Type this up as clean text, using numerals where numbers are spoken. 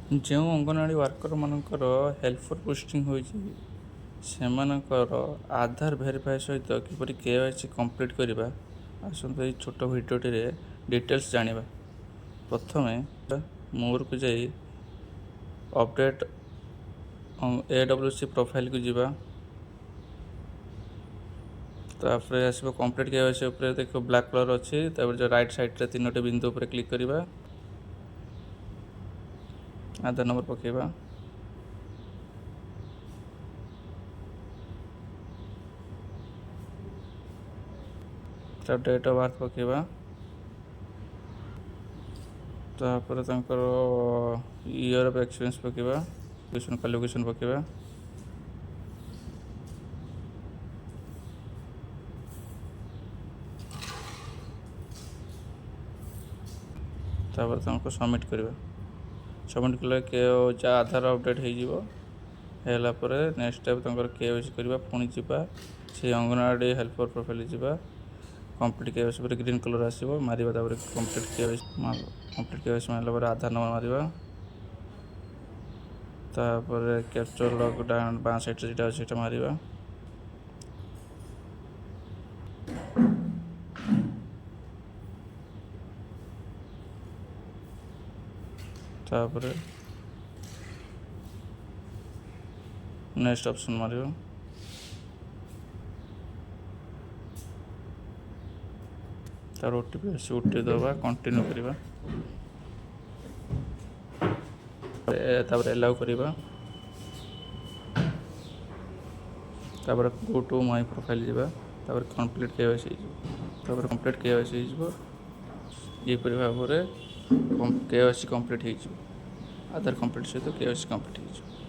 ଯେଉଁ anganwadi ୱାର୍କରମାନଙ୍କର helper posting ହୋଇଛି, ସେମାନଙ୍କର ଆଧାର ଭେରିଫାଏ ସହିତ କିପରି କେୱାଇସି କମ୍ପ୍ଲିଟ୍ କରିବା, ଆସନ୍ତୁ ଏଇ ଛୋଟ ଭିଡ଼ିଓଟିରେ ଡିଟେଲ୍ସ ଜାଣିବା। ପ୍ରଥମେ ମୋରକୁ ଯାଇ ଅପଡ଼େଟ୍ ଏଡବ୍ଲ୍ୟୁସି ପ୍ରୋଫାଇଲକୁ ଯିବା। ତାପରେ ଆସିବ କମ୍ପ୍ଲିଟ୍ କେୱାଇସି ଉପରେ। ଦେଖିବ ବ୍ଲାକ୍ କଲର୍ ଅଛି। ତାପରେ ଯେଉଁ ରାଇଟ୍ ସାଇଡ଼୍ରେ ତିନୋଟି ବିନ୍ଦୁ ଉପରେ କ୍ଲିକ୍ କରିବା। ଆଧାର ନମ୍ବର ପକାଇବା। ତା ଡେଟ୍ ଅଫ୍ ବାର୍ଥ ପକାଇବା। ତାପରେ ତାଙ୍କର ଇୟର୍ ଅଫ୍ ଏକ୍ସପିରିଏନ୍ସ ପକାଇବା। ଏଜୁକେସନ୍ କ୍ୱାଲିଫିକେସନ୍ ପକାଇବା। ତାପରେ ତାଙ୍କୁ ସବମିଟ୍ କରିବା। ସବମିଟ୍ କଲେ କେ ଯାହା ଆଧାର ଅପଡ଼େଟ୍ ହେଇଯିବ। ହେଲା ପରେ ନେକ୍ସଟ ଷ୍ଟେପ୍ ତାଙ୍କର କେୱାଇସି କରିବା। ପୁଣି ଯିବା ସେଇ ଅଙ୍ଗନବାଡ଼ି ହେଲ୍ପର ପ୍ରୋଫାଇଲ୍ ଯିବା। କମ୍ପ୍ଲିଟ୍ କେୱାଇସି ପରେ ଗ୍ରୀନ୍ କଲର୍ ଆସିବ, ମାରିବା। ତାପରେ କମ୍ପ୍ଲିଟ୍ କେୱାଇସି, କମ୍ପ୍ଲିଟ୍ କେୱାଇସି ମାରିଲା ପରେ ଆଧାର ନମ୍ବର ମାରିବା। ତାପରେ କ୍ୟାପଚା ଲକ୍ ଡାହାଣ ବାଁ ସାଇଡ଼୍ରେ ଯେଟା ଅଛି, ସେଇଟା ମାରିବା। ତାପରେ ନେକ୍ସଟ ଅପସନ୍ ମାରିବ। ତାର ଓଟିପି ଆସିବ, ଓଟିପି ଦେବା, କଣ୍ଟିନ୍ୟୁ କରିବା। ତାପରେ ଏଲାଉ କରିବା। ତାପରେ ଗୋ ଟୁ my profile ଯିବା। ତାପରେ କମ୍ପ୍ଲିଟ୍ କେୱାଇସି ହେଇଯିବ। ତାପରେ କମ୍ପ୍ଲିଟ୍ କେୱାଇସି ହେଇଯିବ। ଏହିପରି ଭାବରେ କେୱାଇସି କମ୍ପ୍ଲିଟ୍ ହେଇଯିବ। ଆଧାର କମ୍ପ୍ଲିଟ୍ ସହିତ କେୱାଇସି କମ୍ପ୍ଲିଟ୍ ହେଇଯିବ।